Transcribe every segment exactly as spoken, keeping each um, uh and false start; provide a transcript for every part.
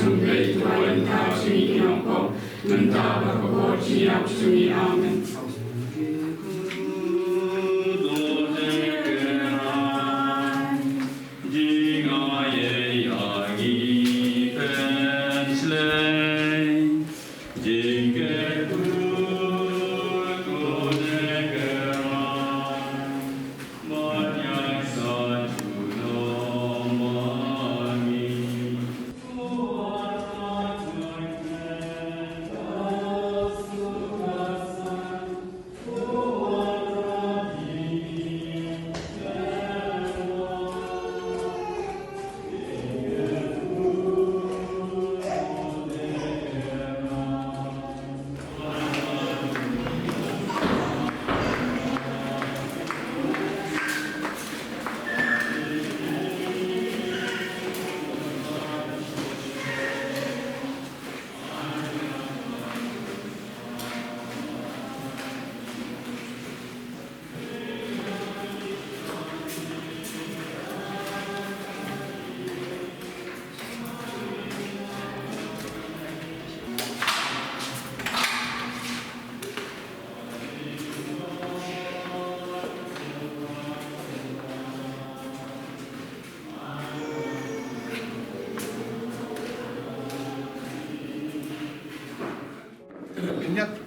jong U Blei, to ai lynter ha jong ngi ki nongpop, mynta bad ha ka por jingïap jong ngi. Amen.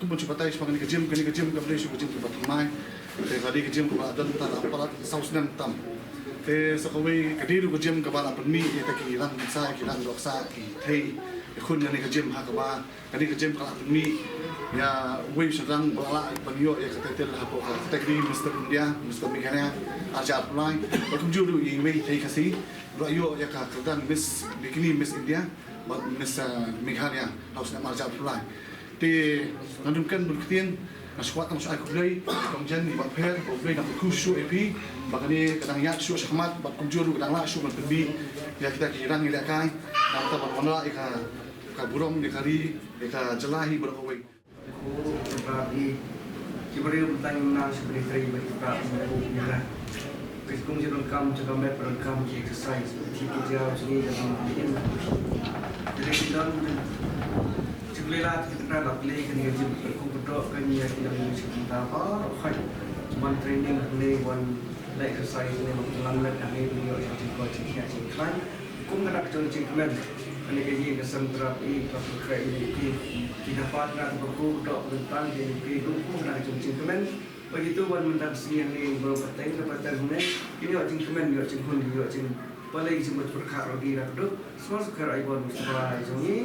Bun shu batai sha kane ka gym, kane ka gym kam dei shuh ka gym kaba thymmai. Te ka dei ka gym kaba don tang la palat saw snem tam. Te sa kawei ka dei ruh ka gym kaba la pynmih ïa kita ki rangkynsan, ki rangdohksah, ki thei, ki khun kane ka gym ha kaba kane ka gym ka la pynmih ïa uwei u shynrang ba la lah ban ïoh ïa ka title hapoh ka category Mister India, Mister Meghalaya, arhajar arphew lai. Bad kumjuh ruh ïa iwei i thei Khasi ba la ïoh ïa ka kyrdan Miss Bikini, Miss India bad Miss, uh, Meghalaya ha u snem arhajar arphew lai. Te ngan ym kren bun ktien, nga shu kwah tang shu ai khublei ïa i Kong Jen, ïa i Bah Pher, ba U Blei un dang kyrkhu shuh ïa phi, ba kane ka dang ïaid shuh shakhmat bad kumjuh ruh ka dang lah shuh ban pynmih ïa kita ki rang ïalehkai, nangta ban wanrah ïa ka, ka burom ïa ka ri, ïa ka jylla hi baroh kawei. Ki briew mynta ngim nang shu bynriew bad ki briew mynta ki briew. Ki kum ki donkam, ki donkam, ki donkam ki exercise, ki ki jaw, ki jaw, ki jaw. Jadi ki don, ki beli lah, ki tengah lah beli, kini ki jin berku bedok, kini ki dalam musik kita apa, hai. Wan training ni, wan exercise ni, wan lambat ni, beli, wan, wan, wan, wan, wan, wan. Kum ka dak ka jingkmen. Kane ka ïing ka sem Trai, ka pyrkhat ïa ki. Ki dapat na ka bynta ka dok bynta ïa ki. Kum ka dak ka jingkmen. Bad ïa tu wan mynta ka sngi hangne baroh pateng ka pateng hangne. Ïoh jingkmen, ïoh jinghun, ïoh jingpalei, jingmut pyrkhat ruh ki dak duk. Sngewbha sukher ai bor Mustafa jong ngi.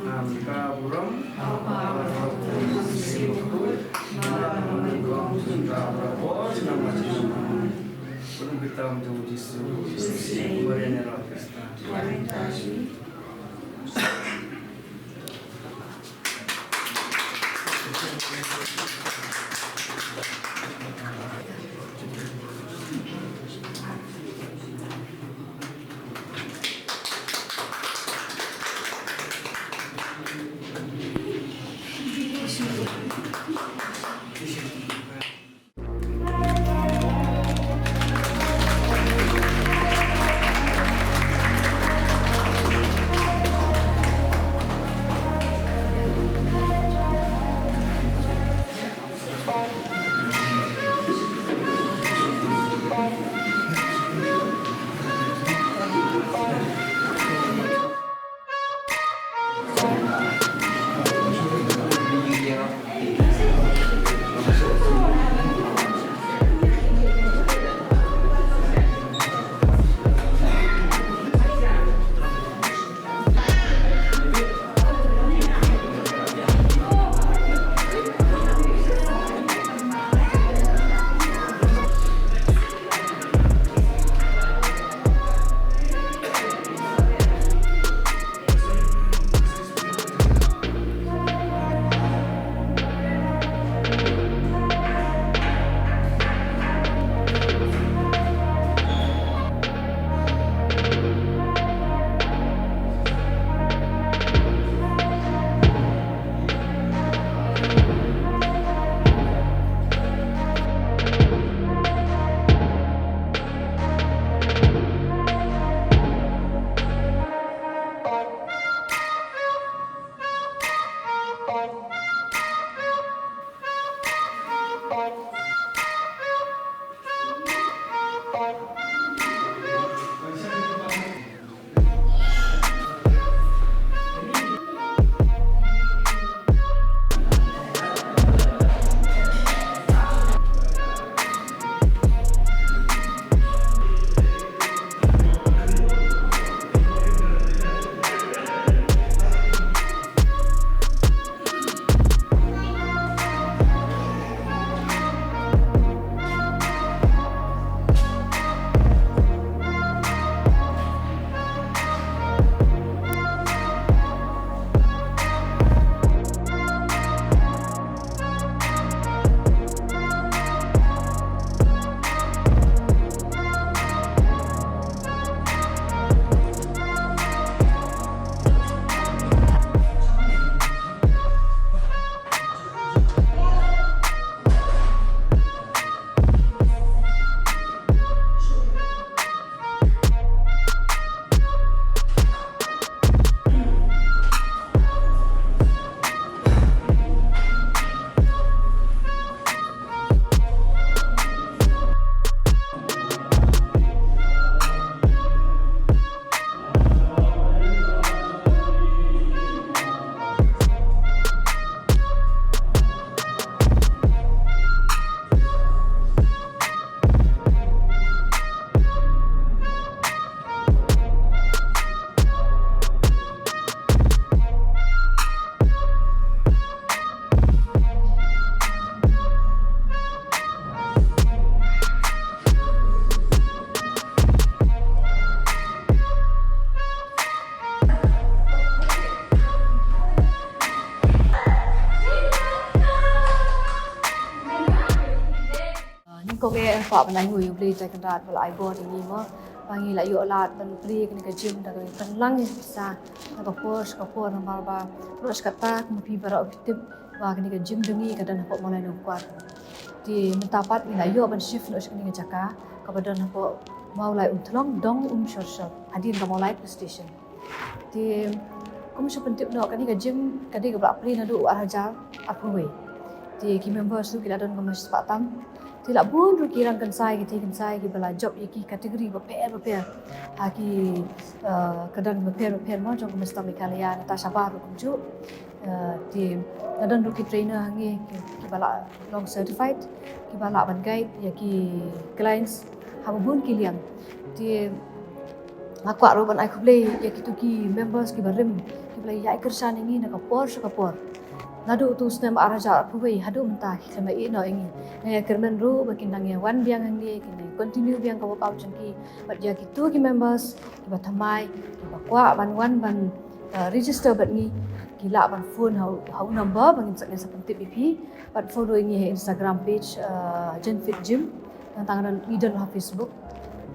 Am, ka burom. Burom bitam jong Jisu. Burom bitam jong Jisu. Kong eh, kwah ban ai nguh ïa U Blei Trai Kynrad ba la ai bor ïa ngi mo, ba ngi la ïoh lad ban plie kane ka gym da kaba pynlang ïa ka pisa na ka por sha ka por, namar ba baroh shi katta kumba phi baroh phi tip ba kane ka gym jong ngi ka don hapoh Mawlai Nongkwar. Te mynta pat ngi la ïoh ban shift noh sha kane ka jaka kaba don hapoh Mawlai Umthlong, Dong Umshorshor, hadien ka Mawlai Police Station. Te kum shu pyntip noh, kane ka gym ka dei kaba la plie naduh ar hajar arphew wei. Te ki members ruh ki la don kumba shispah tam. Te la bun ruh ki rang kynsai, ki thei kynsai kiba la jop ïa ki category bapher bapher ha ki, eh, kyrdan bapher bapher mo, jong ka Mister Meghalaya, Natasha Bar ruh kumjuh. Eh, te la don ruh ki trainer hangne ki, kiba la long certified, kiba lah ban guide ïa ki clients haba bun ki liang. Te nga kwah ruh ban ai khublei ïa kito ki members kiba rim, kiba la ïai kyrshan ïa ngi na ka por sha ka por. Naduh utu u snem ar hajar arphew wei haduh mynta ki khlem ïehnoh ïa ngi. Nga ïakyrmen ruh ba kin dang ïa wan biang hangne, kin dang continue biang ka workout jong ki. Bad ïa kito ki members kiba thymmai, kiba kwah ban wan ban, uh, register bad ngi, ki lah ban phone ha u, ha u number ba ngin sa, ngin sa pyntip ïa phi. Bad follow ïa ngi ha Instagram page, uh, Gen Fit Gym. Nangta ngi don, ngi don ha Facebook.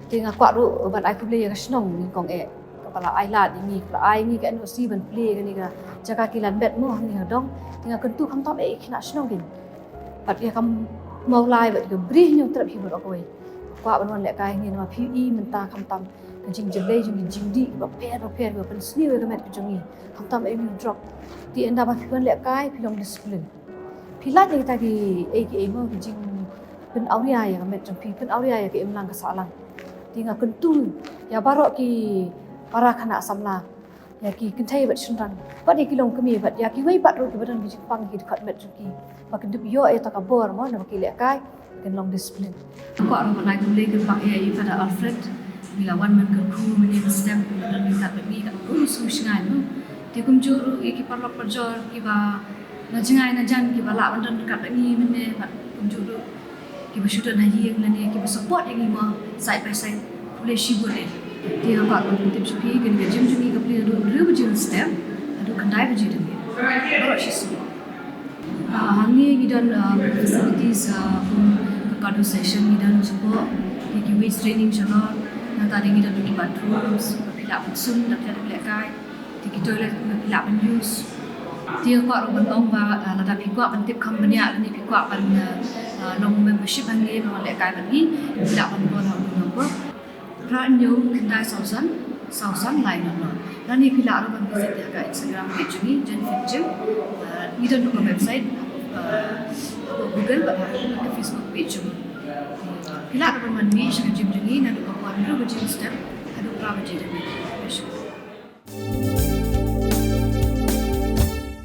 Te nga kwah ruh ban ai khublei ïa ka shnong Nyngkong eh, kaba la ai lad ïa ngi, kaba la ai ïa ngi ka N O C ban plie kane ka jaka kilan met mo hangne ha Dong. Te nga kyntu khamtam eh ki khynnah shnong kein, bad ïa ka Mawlai bad ka Bri Hynñiewtrep hi baroh kawei. Kwah ban wan lehkai hangne namar phi i mynta khamtam ka jingjyllei jong ki jingdih bapher bapher ba pynsniew ïa ka met ka jong ngi, khamtam eh mih u drug. Te ynda ba phi wan lehkai phi long discipline. Phi lait ïa kita kiei kiei mo, ki jingpynawria ïa ka met jong phi, pynawria ïa ka imlang ka sahlang. Te nga kyntu ïa baroh ki para khynnah samla, ïa ki kynthei bad shynrang, bad ïa ki longkmie, bad ïa kiwei pat ruh kiba don ki jingpang ki dkhot met jong ki, ba kin dep ïoh ïa kata ka bor mo, naba ki lehkai, ba kin long discipline. Kwah ruh ban ai khublei kyrpang ïa i Father Alfred, ngi la wan ban kyrkhu mynne mynstep, ba don ryngkat bad ngi katkum u sngewsngaiñ mo. Te kumjuh ruh ïa ki paralok parajor kiba na jngai na jan kiba lah ban don ryngkat bad ngi mynne, bad kumjuh ruh kiba shu don ha ïing lane kiba support ïa ngi mo side by side. Khublei shibun eh. Te nga kwah ban pyntip sha phi, kane ka gym jong ngi ka plie naduh hynriew baje mynstep haduh khyndai baje da miet baroh shi sngi. Ah, hangne ngi don, ah, facilities, ah, kum ka cardio session ngi don shapoh, ïa ki weights training shalor. Nangta ngi don ki bathrooms ba phi lah ban sum da phi lehkai. Te ki toilet kumba phi lah ban use. Te nga kwah ruh ban ong ba, ah, lada phi kwah ban tip kham bniah lane phi kwah ban, ah, ah, long membership hangne, ban wan lehkai bad ngi, phi lah ban call ha u number phra hynñiew khyndai saw san saw san lai nod nod. Lane phi lah ruh ban visit ïa ka Instagram page jong ngi, Gen Fit Gym. Ah, ngi don ruh ka website, ah, ha Google bad ha ka Facebook page jong ngi. Phi lah ruh ban wan mih sha ka gym jong ngi naduh ka por hynriew baje mynstep haduh phra baje da miet.